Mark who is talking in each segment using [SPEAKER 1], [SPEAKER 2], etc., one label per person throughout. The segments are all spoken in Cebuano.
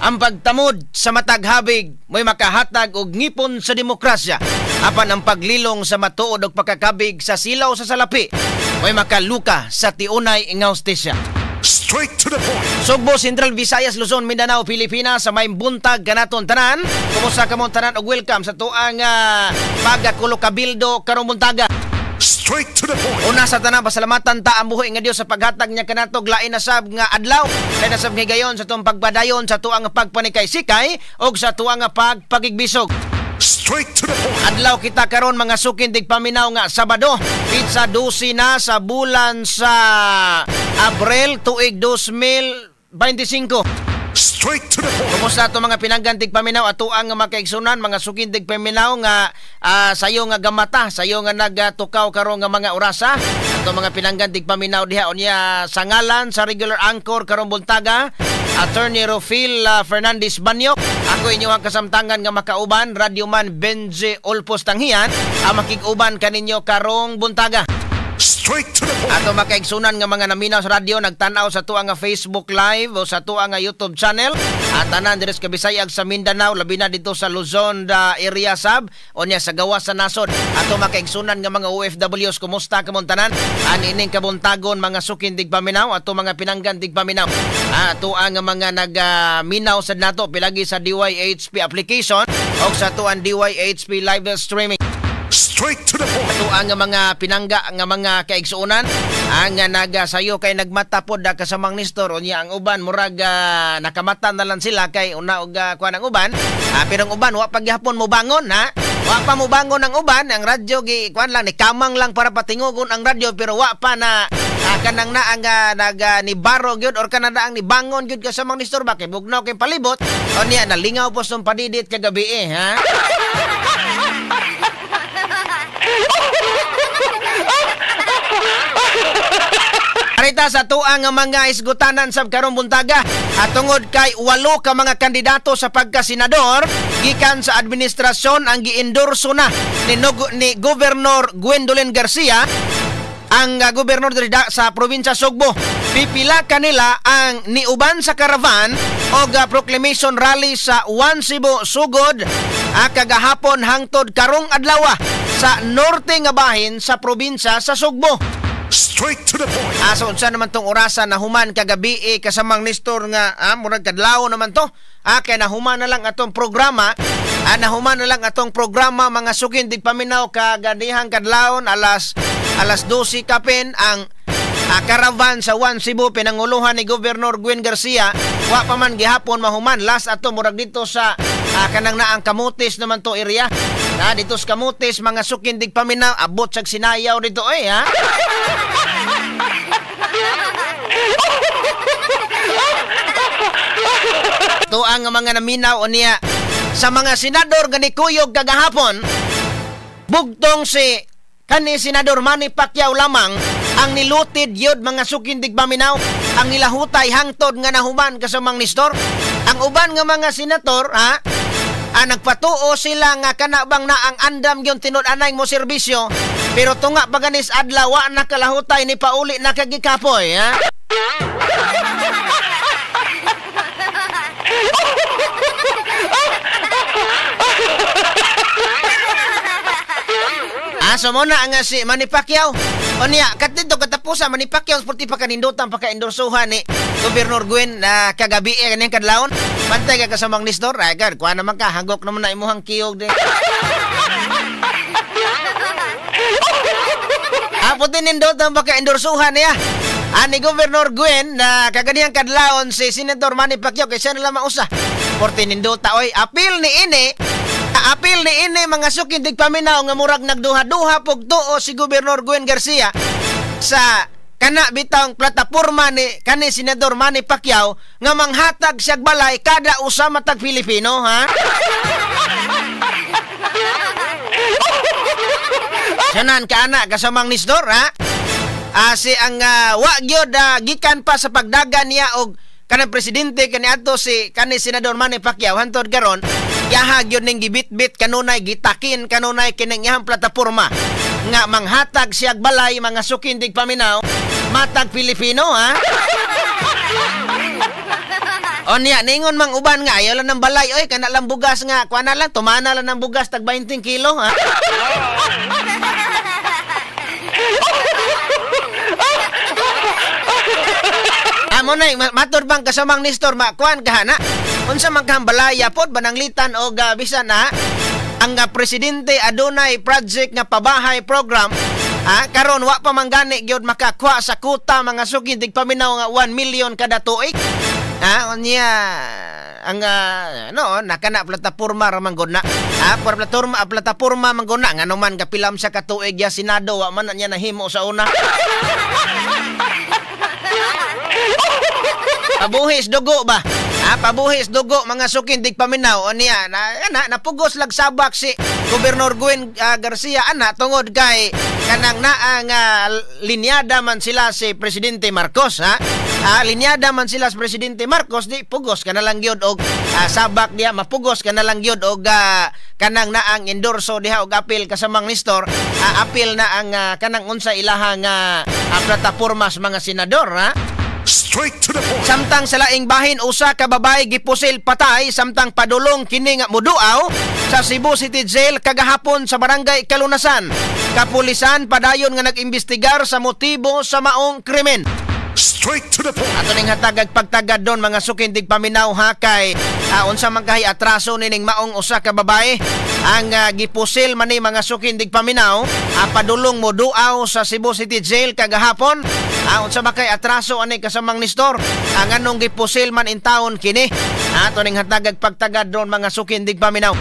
[SPEAKER 1] Ang pagtamod sa matag habig mo'y makahatag og ngipon sa demokrasya. Apan ang paglilong sa matuod og pagkakabig sa silaw sa salapi mo'y makaluka sa tiunay nga hustisya.
[SPEAKER 2] Straight to the point.
[SPEAKER 1] Sugbo, Central Visayas, Luzon, Mindanao, Pilipinas, sa may buntag kanaton tanan. Kumusta kamong tanan og welcome sa tuang pagkakulo kabildo karong buntaga.
[SPEAKER 2] Straight to the point.
[SPEAKER 1] Una sa tanan, pasalamatan ta ang buhi nga Dios sa paghatag niya kanato lain na sab nga adlaw, lain na sab nga higayon sa tuang pagpadayon sa tuang pagpanikay-sikay og sa tuang pagpagigbisog.
[SPEAKER 2] Straight to the point.
[SPEAKER 1] Adlaw kita karon mga sukindig paminaw nga Sabado, pitsa 12 na sa bulan sa Abril tuig 2025.
[SPEAKER 2] Straight to the point.
[SPEAKER 1] Kumusta ato mga pinanggantig paminaw ato ang makaigsunan mga sukindig paminaw nga sayo nga gamata, sayo nga nagtukaw karon nga mga orasa. Ato mga pinanggantig paminaw diha unya sa ngalan sa regular anchor karong buntaga, Attorney Rofil Fernandez Banyok. Ako inyo ang kasamtangan nga makauban, Radyoman Benji Olpos Tanghian, ang makig-uban kaninyo karong buntaga.
[SPEAKER 2] Straight to the point.
[SPEAKER 1] Ato makaigsunan nga mga naminaw sa radyo, nagtan-aw sa tuang nga Facebook Live o sa tuang nga YouTube channel. At tanan diri sa Kabisayag sa Mindanao, labi na dito sa Luzon da area sab o niya sa gawas sa nasod. Ato makaigsunan nga mga OFWs, kumusta kamong tanan? Ani ining kabuntagon mga sukindig paminaw, ato mga pinanggandig paminaw. Ato ang mga nagminaw sad nato pilagi sa DYHP application o sa tuang DYHP live streaming.
[SPEAKER 2] Straight to the point.
[SPEAKER 1] Ato ang mga pinangga nga mga kaigsuonan ang nagasayo kay nagmata pod kasamang Nestor unya ang uban murag nakamata na lang sila kay una og kuan ang uban, pero ang uban wa pa gihapon mobangon, ha, wa pa mobangon ang uban, ang radyo gi kuan lang ni kamang lang para patingugon ang radyo pero wa pa na kanang na ang nag ni baro gyud or kanang ang ni bangon gyud kasamang Nestor ba kay bugnaw kay palibot unya nalingaw po sa padidit kagabi eh, ha. Arita sa tuang nga mga isgutanan sa karong buntaga at tungod kay 8 ka mga kandidato sa pagkasenador gikan sa administrasyon ang giendorso na ni Governor Gwendolyn Garcia, ang gobernador diri sa probinsya Sugbo. Pipila kanila ang niuban sa caravan og proclamation rally sa One Cebu Sugod kagahapon hangtod karong adlaw sa norte nga bahin sa probinsya sa Sugbo.
[SPEAKER 2] Straight to the point.
[SPEAKER 1] So unsa naman tong orasa na human kagabi kasamang Nestor nga murag kadlaw naman to. Kay nahuman na lang atong programa. Nahuman na lang atong programa mga sukindig paminaw kaganihang kadlawon alas 12 kapin ang caravan sa One Cebu pinanguluhan ni Governor Gwen Garcia. Wa pa man gihapon mahuman last ato murag dito sa kanang naang Camotes naman to area. Dito sa Camotes mga sukindig paminaw abot sag sinayaw dito eh, ha. Ito ang mga naminaw o niya sa mga senador nga nikuyog kagahapon, bugtong si kani Senador Manny Pacquiao lamang ang nilutid yod mga sukindig paminaw, ang nilahutay hangtod nga nahuman kasamang Nestor. Ang uban nga mga senator, ha, nagpatuo sila nga kana bang na ang andam gyud tinud-anay mo serbisyo, pero tunga paganis adlaw wa nakalahutay ni pauli na kagikapoy, ha. So muna nga si Manny Pacquiao. O niya, kat dito katapusan Manny Pacquiao purti pa kanindutan paka-endorsuhan ni Governor Gwen na kagabi kaning kadlawon. Pantay ka kasamang Nestor. Ay god, kuha naman ka, hagok naman na imuhang kiyog din. Puti nindutan paka-endorsuhan niya. Ni Governor Gwen na kaganihang kadlawon si Senator Manny Pacquiao kay siya na lamang usa. Purti ninduta oy, apil ni ini. Apil ni ini mga sukindig paminaw nga murag nagduha-duha pug tuo si Gobernador Gwen Garcia sa kana bitawng plataporma ni kani Senador Manny Pacquiao nga manghatag siyag balay kada usa matag Pilipino, ha. Sanan kaana kasamang Nestor, ha. Si ang wa gyud gikan pa sa pagdagan niya og kanang presidente kaniadto si kani Senador Manny Pacquiao hantod karon yaha gyud ning gibitbit kanunay gitakin kanunay kining iyang plataporma nga manghatag siyag balay mga sukindig paminaw matag Pilipino, ha. O niya, ningon mang uban nga ayaw lang ng balay, oy, kana lang bugas nga, kuha na lang, tumana lang ng bugas tag 20 kilo, ha? Amo na, matur bang kasamang Nestor, makuan ka na? Unsa man kang balaya pod bananglitan og bisan na ang presidente adunay project nga pabahay program. Karon wa pa man gani gyud makakuha sa kuta mga suki tigpaminaw nga 1 million kada tuig. Unya ang no nakana plataporma ra man gud na. Plataporma plataporma man gud na ngano man kapilam sa katuig ya Senado wa man na niya nahimo sa una. Pabuhis dugo ba? Pabuhis dugo mga sukin tigpaminaw. O niya na, napugos lagsabak si Gobernador Gwen Garcia ana tungod kay kanang naa nga linyada man sila si Presidente Marcos, ha? Linyada man sila si Presidente Marcos, di pugos kana lang gyud og sabak diha, mapugos kana lang gyud og kanang naang endorso diha og apil kasamang Nestor, apil na ang kanang unsa ilahang plataporma sa mga senador, ha?
[SPEAKER 2] Straight to the point.
[SPEAKER 1] Samtang sa laing bahin, usa ka babae gipusil patay samtang padulong kini nga muduaw sa Cebu City Jail kagahapon sa barangay Kalunasan. Kapulisan padayon nga nag-imbestigar sa motibo sa maong krimen.
[SPEAKER 2] Straight to the point.
[SPEAKER 1] Ato ning hatagag pagtagad doon mga sukindig paminaw ha kay unsa man kahay atraso nining maong usa ka babae ang gipusil man ni mga sukindig paminaw padulong moduaw sa Cebu City Jail kagahapon. Unsa man kay atraso ani kasamang Nestor ang anong gipusil man in taon kini. Ato ning hatagag pagtagad doon mga sukindig paminaw.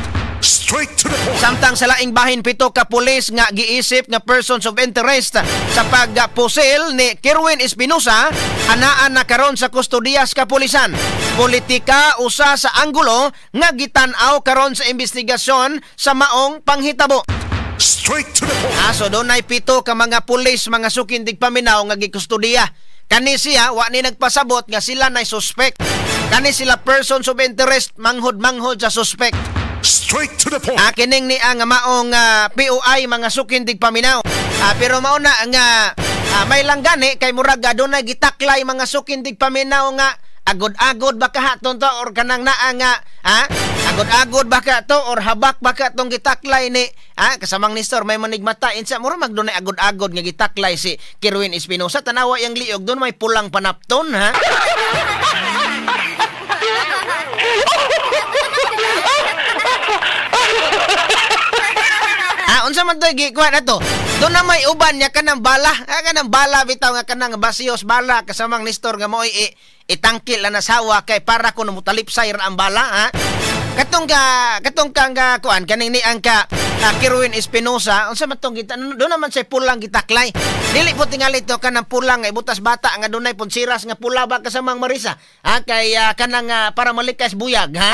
[SPEAKER 2] Straight to the point.
[SPEAKER 1] Samtang sa laing bahin, 7 ka pulis nga giisip nga persons of interest sa pagpusil ni Kerwin Espinosa anaan na karon sa kustodiya sa kapulisan. Politika usa sa anggulo nga gitan-aw karon sa investigasyon sa maong panghitabo.
[SPEAKER 2] Straight to the point.
[SPEAKER 1] So dunay 7 ka mga pulis mga sukindig paminaw nga gikustodiya. Kani siya wa ni nagpasabot nga sila nay suspect. Kani sila persons of interest, manghod-manghod sa suspect.
[SPEAKER 2] Straight to the point.
[SPEAKER 1] Kining ni ang maong POI mga sukindig paminaw. Pero mao na nga may langgani kay murag adunay gitaklay mga sukindig paminaw nga agod-agod ba ka to or kanang naa nga agod-agod ba ka to or habak ba ka tong gitaklay ni kasamang Nestor may manigmata insa mura magdunay agod-agod nga gitaklay si Kerwin Espinosa. Tanawa yang liog doon may pulang panapton, ha? Unsa man toy gikuha na to? Doon na may uban niya kanang bala, kanang bala bitaw nga kanang basiyos bala kasamang Nestor nga moy itangkil na nasawa kay para kuno mutalipsay ra ang bala, ha? Katong ka nga kuan kaning ni ang ka Kerwin Espinosa, unsa man tong kita doon naman say pulang gitaklay. Dili po tingali to kanang pulang nga ibutas bata nga dunay punsiras nga pula ba kasamang Marisa, ha? Kay kanang para malikas buyag, ha?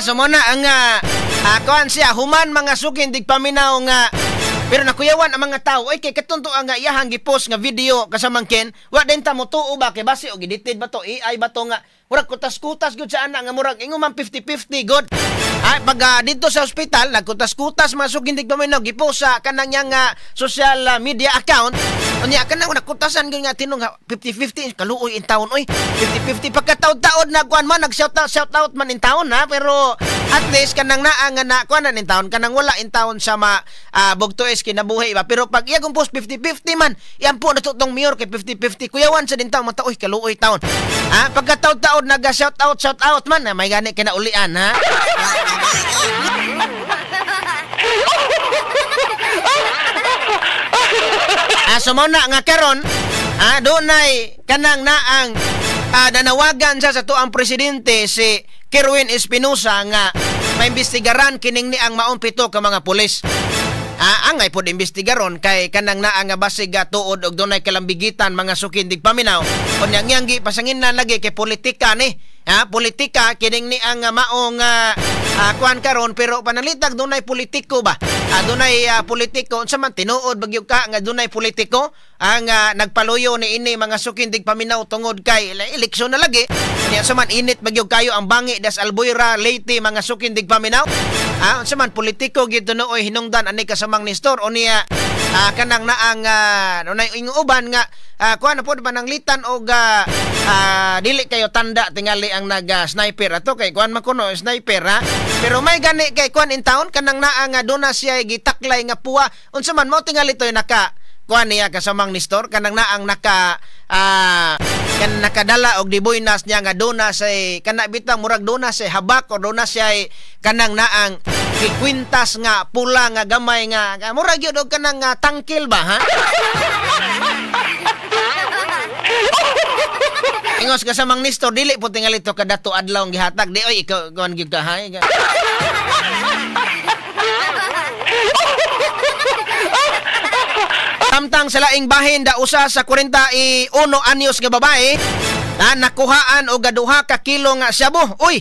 [SPEAKER 1] So muna ang kuan siya human mga sukindig paminaw nga pero nakuyawan ang mga tao oy kay katunto ang iyahang gipost nga video kasamang Ken wa din ta motuo ba kay basi og edited ba to AI ba to nga murag kutas-kutas gyud sa ana nga murag ingon man 50-50 god. Pag dito sa ospital nagkutas-kutas mga sukindig paminaw gipost sa kanang yang social media account. Unya kanang nakutasan gyud nga tinong 50-50 kaluoy in taon oy 50-50 pagkataod-taod na kuan man nag shout out man in taon, ha? Pero at least kanang naa nga na kuan na in taon kanang wala in taon sa ma bugto is kinabuhi ba. Pero pag iya kung post 50-50 man yan po na tong mayor kay 50-50 kuyawan sa din taon mata oy kaluoy taon. Pagkataod-taod naga shout out man may gani kinaulian, ha? So mao na nga karon, dunay kanang naang nanawagan siya sa tuang presidente si Kerwin Espinosa nga maimbestigaran kining ni ang maong 7 ka mga pulis. Angay pod imbestigaron kay kanang naa nga basig tuod og dunay kalambigitan mga sukindig paminaw. Unya ngiyang gipasangin na lagi kay politika ni. Politika kining ni ang maong kuan karon pero panalitag dunay politiko ba? Dunay politiko unsa man tinuod bagyog ka nga dunay politiko ang nagpaluyo ni ini mga sukindig paminaw tungod kay eleksyon na lagi. Unya sa man init bagyog kayo ang bangi das Albuera Leyte mga sukindig paminaw. Unsa man politiko gyud nooy hinungdan ani kasamang Nestor o niya kanang naang nunay uban nga kuan na pod pananglitan og dili kayo tanda tingali ang nag sniper ato kay kuan man kuno sniper ha. Pero may gani kay kuan in town kanang naa nga duna siya gitaklay nga puwa unsa man mo tingali toy naka kuan niya kasamang Nestor kanang naang naka kan nakadala og diboynas niya nga duna say kana bitang murag duna say habak o duna siya kanang naang kikwintas nga pula nga gamay nga murag gyud og kanang tangkil ba ha. Ingos kasamang Nestor dili po tingali to kadato adlaw ang gihatag di oy ikaw kuan gyud ka ha. Samtang sa laing bahin da usa sa 41 anyos nga babae na nakuhaan og duha ka kilo nga shabu. Uy,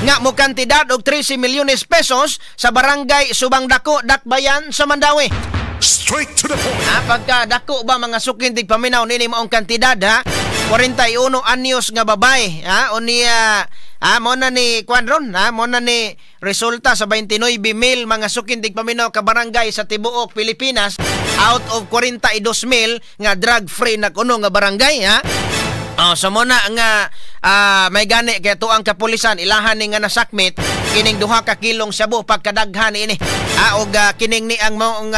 [SPEAKER 1] nga mo kantidad og 13 milyones pesos sa barangay Subang Dako, Dakbayan sa Mandaue.
[SPEAKER 2] Straight to the point.
[SPEAKER 1] Pagka dako ba mga sukintig paminaw nini maong kantidad ha? 41 anyos nga babae ha? O niya mo na ni kuan ron ha? Mo na ni resulta sa 29,000 mga sukintig paminaw ka barangay sa tibuok Pilipinas out of 42,000 nga drug free na kuno nga barangay ha. Oh, so mo na nga may gani kay tuang kapulisan ilahan ni nga nasakmit kining duha ka kilong shabu pagkadaghan ini. Og kining ni ang maong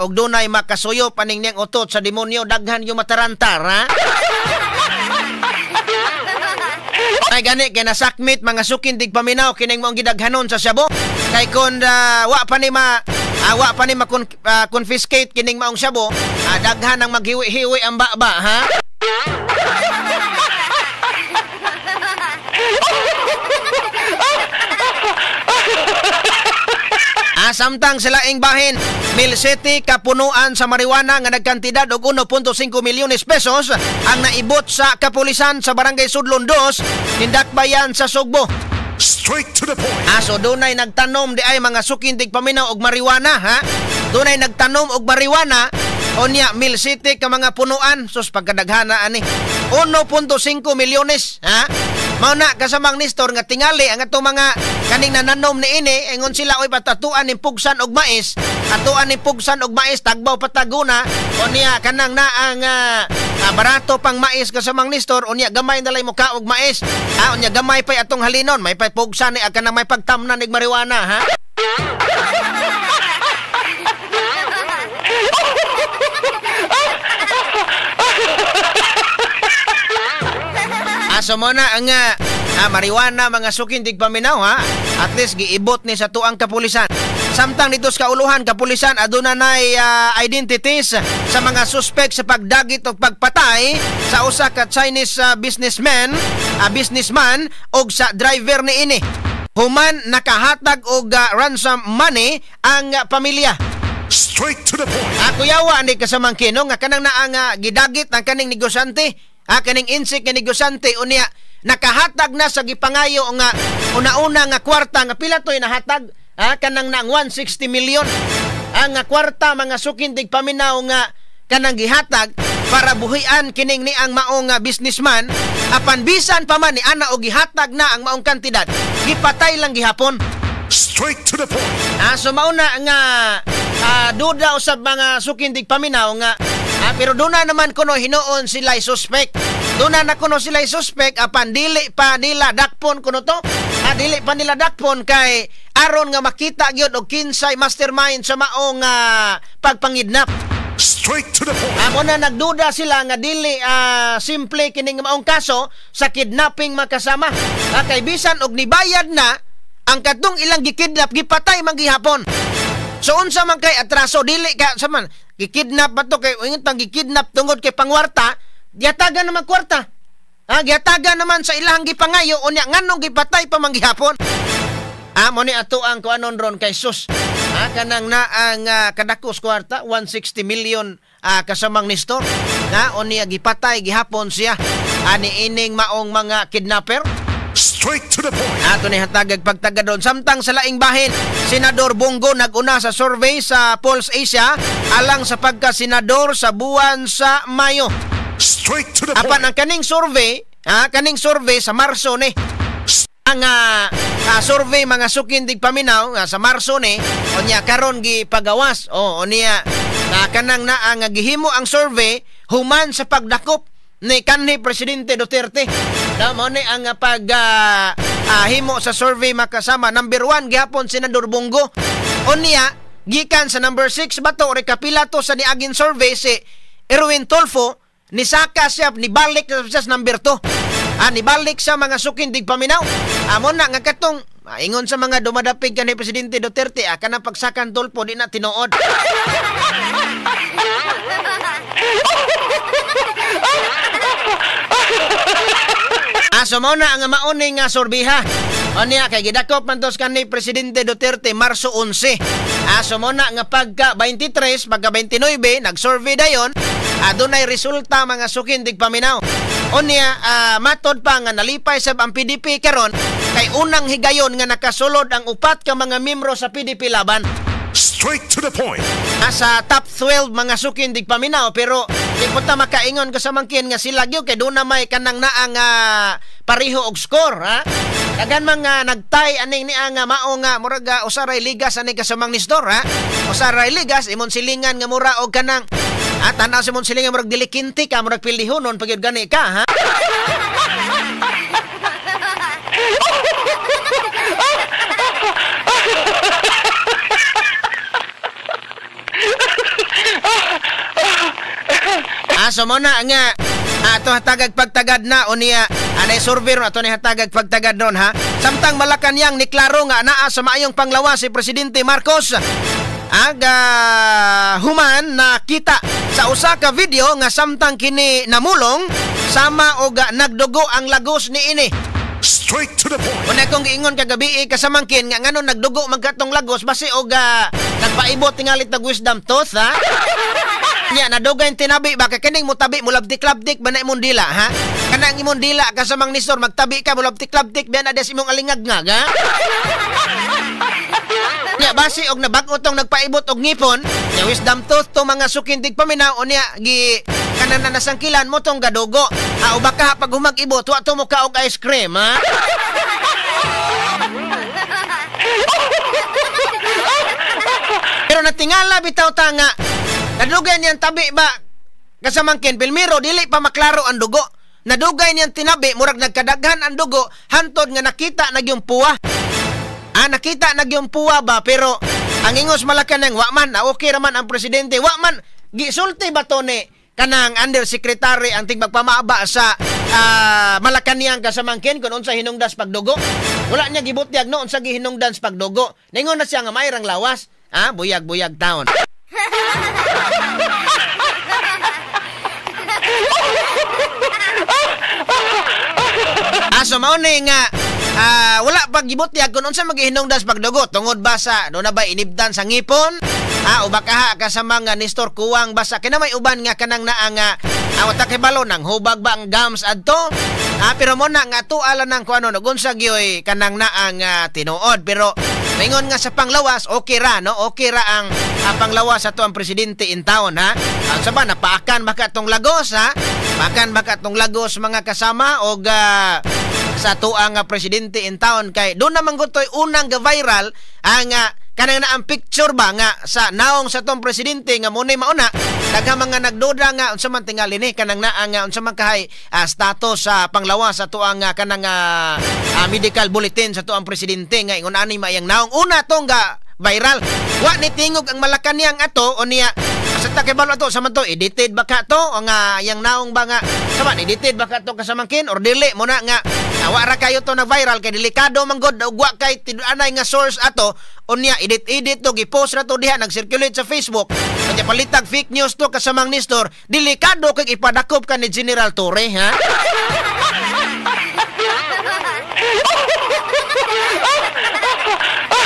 [SPEAKER 1] og dunay makasuyo paning niyang utot sa demonyo daghan yung matarantar ha. Ay gani kay nasakmit mga sukintig paminaw kining maong gidaghanon sa shabu kay kun wa pa ni ma wa pa ni ma-confiscate kining maong shabu daghan ang maghiwi-hiwi ang baba ha. Samtang sa laing bahin, Mil City kapunuan sa marijuana nga nagkantidad og 1.5 milyones pesos ang naibot sa kapulisan sa barangay Sudlon 2, Hindakbayan sa Sugbo.
[SPEAKER 2] Straight to the point.
[SPEAKER 1] So dunay nagtanom di ay mga sukintig paminaw og marijuana ha. Dunay nagtanom og marijuana onya Mil City ka mga punuan sus pagkadaghana ani 1.5 milyones ha. Mao na kasamang Nestor nga tingali ang atong mga kaning nananom ni ini ingon sila oy patatuan ning pugsan og mais, atuan ning pugsan og mais tagbaw pataguna unya kanang naang barato pang mais kasamang Nestor unya gamay na lay mo ka og mais ha, unya gamay pay atong halinon may pay pugsan ni kanang may pagtamnan nig marijuana ha. So mo na ang marijuana mga sukintig paminaw ha. At least giibot ni sa tuang kapulisan. Samtang dito sa kauluhan kapulisan aduna nay identities sa mga suspek sa pagdagit o pagpatay sa usa ka Chinese businessman og sa driver ni ini. Human nakahatag og ransom money ang pamilya.
[SPEAKER 2] Straight to the point.
[SPEAKER 1] Kuyawa ni kasamang Kino nga kanang naa gidagit ang kaning negosyante. Kaning insik nga negosyante unya nakahatag na sa gipangayo nga una-una nga kwarta nga pila toy nahatag kanang nang 160 million ang kwarta mga sukintig paminaw nga kanang gihatag para buhian kining ni ang maong businessman apan bisan pa man ni ana og gihatag na ang maong kantidad gipatay lang gihapon.
[SPEAKER 2] Straight to the point.
[SPEAKER 1] So mauna nga duda usab mga sukintig paminaw nga pero doon na naman kuno hinuon sila suspect. Doon na kuno sila suspect apan dili pa nila dakpon kuno to. Dili pa nila dakpon kay aron nga makita gyud og kinsay mastermind sa maong pagpangidnap.
[SPEAKER 2] Straight to the point.
[SPEAKER 1] Amo na nagduda sila nga dili simple kining maong kaso sa kidnapping makasama. Kay bisan og nibayad na ang katong ilang gikidnap gipatay man gihapon. So unsa man kay atraso dili ka sa man gikidnap ba to kay ingon tang gikidnap tungod kay pangwarta, gihatagan naman kwarta. Gihatagan naman sa ilahang gipangayo unya nganong gipatay pa man gihapon. Mo ni ato ang kuanon ron kay sus. Kanang naang kadakos kwarta 160 million kasamang Nestor. Na unya gipatay gihapon siya ani ining maong mga kidnapper.
[SPEAKER 2] Straight to the point.
[SPEAKER 1] Ato ni hatagag pagtaga doon. Samtang sa laing bahin, Senador Bongo naguna sa survey sa Pulse Asia alang sa pagka-senador sa buwan sa Mayo.
[SPEAKER 2] Straight to the point.
[SPEAKER 1] Apan ang kaning survey, kaning survey sa Marso ni. Ang survey mga sukin dig paminaw sa Marso ni unya karon gipagawas. Oh, unya na kanang naa nga gihimo ang survey human sa pagdakop ni kanhi Presidente Duterte. Na mo ni ang pag himo sa survey makasama number 1 gihapon Senador Bongo. Unya gikan sa number 6 bato rekapila to sa niaging survey si Erwin Tulfo, nisaka siya nibalik siya sa number 2. Nibalik sa mga sukin dig paminaw. Amo na nga katong ingon sa mga dumadapig kanhi Presidente Duterte, kanang pagsakan Tulfo di na tinuod. So mao na ang mauni nga sorbiha. Unya kay gidakop man tos kanhi Presidente Duterte Marso 11. So mao na nga pagka 23, pagka 29 nag-survey dayon, adunay resulta mga sukin dig paminaw. Unya matod pa nga nalipay sab ang PDP karon kay unang higayon nga nakasulod ang upat ka mga miyembro sa PDP Laban.
[SPEAKER 2] Straight to the point.
[SPEAKER 1] Sa top 12 mga sukin dig paminaw, pero di po ta makaingon kasamangkin nga sila gyud kay doon na may kanang naang pareho og score, ha. Dagan mga nagtay aning niya nga mao nga murag usaray ligas ani kasamang Nestor, ha. Usaray ligas imong silingan nga mura og kanang tanaw sa imong silingan murag dilikinti ka, murag pildihonon pag gani ka, ha. So mo na nga ato hatagag pagtagad na unya anay survey ron ato ni hatagag pagtagad ron, ha. Samtang Malacañang ni klaro nga naa sa maayong panglawas si Presidente Marcos aga human nakita sa usa ka video nga samtang kini namulong sama og nagdugo ang lagos ni ini.
[SPEAKER 2] Straight to the point.
[SPEAKER 1] Una kong giingon kagabi kasamangkin nga ngano nagdugo man katong lagos basi og nagpaibot tingalit nag wisdom tooth, ha. Nya nadugay tinabi ba kay kining mutabi mulabdik-labdik ba na imong dila, ha? Kanang imong dila kasamang Nestor magtabi ka mulabdik-labdik biyan ades imong alingagngag, ha? Nya basi og nabag-o tong nagpaibot og ngipon, nya wisdom tooth to mga sukindig paminaw unya gi kanan na nasangkilan mo tong gadugo. O baka pag humag-ibot wa to mo ka og ice cream, ha? Pero natingala bitaw ta nga nadugay niyang tabi ba kasamangkin Pilmiro dili pa maklaro ang dugo. Nadugay niyang tinabi murag nagkadaghan ang dugo hantod nga nakita na gyung puwa. Nakita na gyung puwa ba, pero ang ingos Malacañang wa man na okay ra man ang presidente, wa man gisulti ba to ni kanang undersecretary ang tigpagpamaaba sa Malacañang kasamangkin kun unsa hinungdas pagdugo. Wala niya gibutyag no unsa gihinungdan sa pagdugo. Ningon na siya nga mayrang lawas, buyag-buyag taon. So mao ni nga wala pag gibutyag kun unsa magihinungdan sa pagdugo tungod ba sa do na ba inibdan sa ngipon, o baka kasama nga Nestor kuwang basa kina may uban nga kanang naa nga wa ta kay balo nang hubag ba ang gums adto, pero mo na nga tuala nang kuano no unsa gyoy kanang naa nga tinuod. Pero maingon nga sa panglawas okay ra, no, okay ra ang panglawas ato ang presidente in town, ha. Sa ba napaakan baka tong lagos, ha, pakan baka tong lagos mga kasama og sa tuang presidente in town kay doon naman gutoy unang ga viral ang kanang na ang picture ba nga sa naong sa tong presidente nga munay mauna daghang mga nagduda nga unsa man tingali ni kanang naa nga unsa man kahay status sa panglawas sa tuang kanang medical bulletin sa tuang presidente nga ingon ani maayang naong una tong ga viral. Wa ni tingog ang Malacañang ato unya sa ta kay balo ato sa man to edited ba ka to nga yang naong ba nga sama edited ba ka to kasamangkin or dili mo na nga wa ra kayo to na viral kay delikado man gud ug wa kay anay nga source ato unya edit-edit to gipost ra to diha nag-circulate sa Facebook kanya palitag fake news to kasamang Nestor, delikado kay ipadakop ka ni General Torre, ha.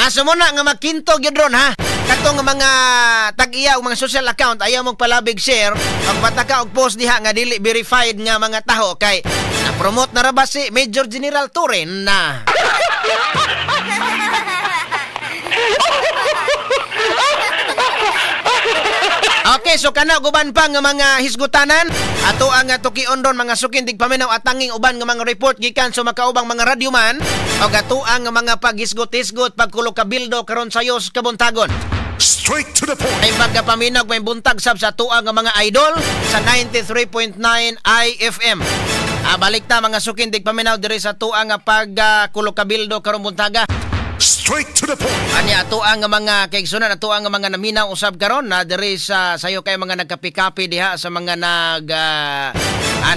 [SPEAKER 1] Aso mo na nga magkinto gyud ron, ha. Katong mga tag-iya o mga social account ayaw mong palabig share pagpataka og post diha nga dili verified nga mga taho kay na-promote na ra ba si Major General Torre na. Okay. Okay, so kana guban pa nga mga hisgutanan ato ang tukion ron mga sukin tigpaminaw at tanging uban nga mga report gikan sa makaubang mga radyoman og ato ang mga paghisgot-hisgot pagkulo kabildo karon sayo sa kabuntagon.
[SPEAKER 2] Straight to the point.
[SPEAKER 1] Ay pagkapaminaw may buntag sab sa atuang nga mga idol sa 93.9 IFM. Balik ta mga sukin tigpaminaw diri sa atuang nga pagkulo kabildo karon buntaga.
[SPEAKER 2] Straight to the point.
[SPEAKER 1] Ani ato ang mga kaigsunan, ato ang mga naminaw usab karon na diri sa sayo kay mga nagkapi-kapi diha sa mga nag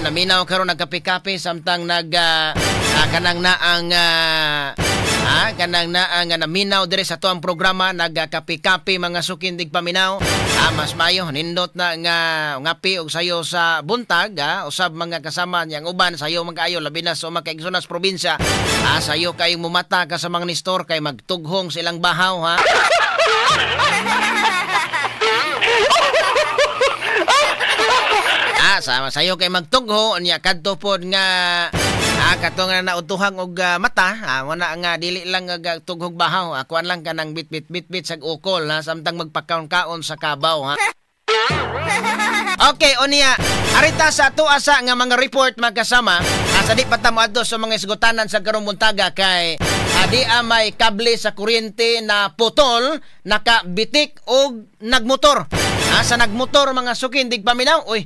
[SPEAKER 1] naminaw karon nagkapi-kapi samtang nag kanang naang kanang naang naminaw diri sa atuang programa nagkapi-kapi mga sukin tigpaminaw. Mas mayo nindot na nga ngapi og sayo sa buntag usab mga kasama niyang uban sayo man kaayo labi na sa mga kaigsunan sa probinsya. Sayo kayong mumata ka sa mga nistor kay magtughong silang bahaw ha. Sama sayo kay magtugho unya kadto pod nga kato nga nautuhang og mata, wala nga dili lang tughog bahaw, kuan lang kanang bit-bit sag ukol ha samtang magpakaon-kaon sa kabaw ha. Okay, unya arita sa ato asa nga mga report magkasama sa di pa ta moadto sa mga isgutanan sa karong buntaga kay di may kable sa kuryente na putol, nakabitik og nagmotor. Sa nagmotor mga sukin digpaminaw, oy.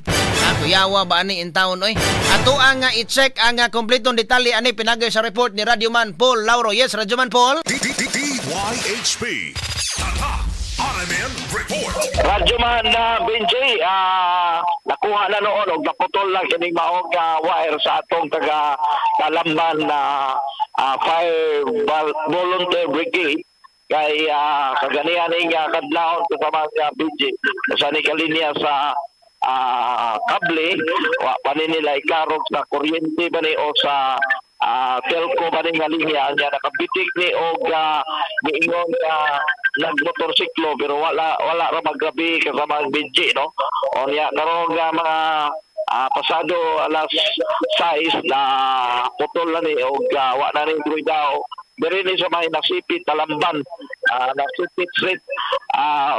[SPEAKER 1] Kuyawa ba ani in town oy. Ato ang i-check ang kompletong detalye ani pinagay sa report ni Radyoman Paul Lauro. Yes, Radyoman Paul.
[SPEAKER 2] DYHP. Tatak RMN Report.
[SPEAKER 3] Radyoman na Benji, nakuha na noon og naputol lang kining maong wire sa atong taga Talamban na Fire Volunteer Brigade kay kaganihan ning kadlawon kasama sa Benji sa ni kalinya sa kable wa pa ni nila ikarog sa kuryente ba ni o sa telco ba ni nga linya niya nakabitik ni og niingon nagmotorsiklo pero wala ra maggrabe kasama ang Benji no. O niya karong mga pasado alas 6 na putol na ni og wa na ni daw diri ni sa may Nasipit Talamban, Nasipit Street.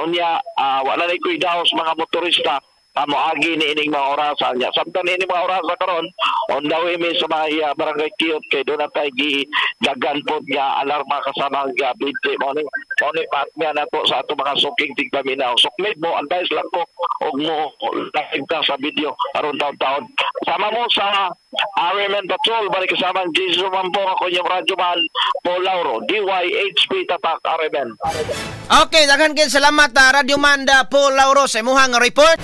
[SPEAKER 3] Unya wala ni kuidaw sa mga motorista moagi ni ining mga orasa niya. Samtang ni ining mga orasa karon on the way mi sa may barangay Kiyot kay doon na tayo gidagan pod nga alarma kasama ang binti mo ni patmiya nato sa ato mga suking tigpaminaw. Sukmed mo advice lang ko og mo live ka sa video aron taon-taon. Sama mo sa RMN Patrol balik kasama ang Jesus Mampong, ako inyong radyoman Paul Lauro, DYHP Tatak RMN.
[SPEAKER 1] Okay, daghan kay salamat Radyoman Paul Lauro sa imuhang report.